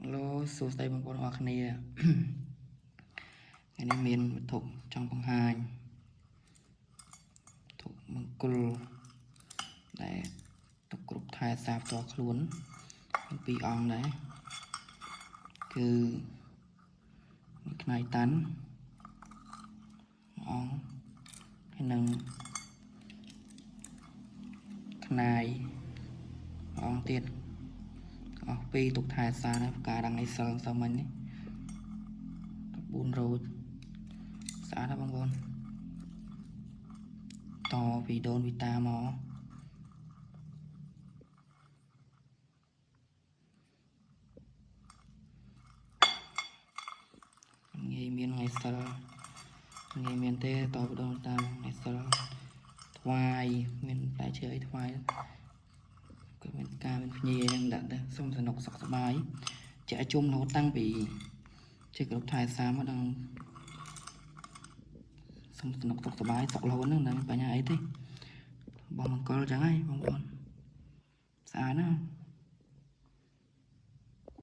ឡូសួស្តីបងប្អូនអរគ្នា ថ្ងៃនេះមានវត្ថុចង់បង្ហាញវត្ថុមង្គលដែលទុកគ្រប់ថែសារផ្ទាល់ខ្លួនមានពីរអង្គដែរគឺមួយខ្នាយតាន់មួយអង្គហើយនឹងខ្នាយមួយអង្គទៀតអស់ពីរទុកថែសារណាផ្កាដាំងអីសិលសមិញនេះ14រោចស្អាតណាស់បងប្អូនតពីដូនពីតាមក ងាយមានថ្ងៃសិលងាយមានទេតពីដូនតាថ្ងៃសិលថ្វាយមានផ្លែឈើអីថ្វាយក៏មានការមានភ្ញៀវហ្នឹងដាក់ទៅសុំសនុកសុខសប្បាយជាជុំរហូតតាំងពីជាគ្រប់ថែសារមកដល់សុំសនុកសុខសប្បាយសុខរហូតហ្នឹងមិនបញ្ហាអីទេបងមង្គលចឹងហើយបងប្អូនស្អាតណាស់។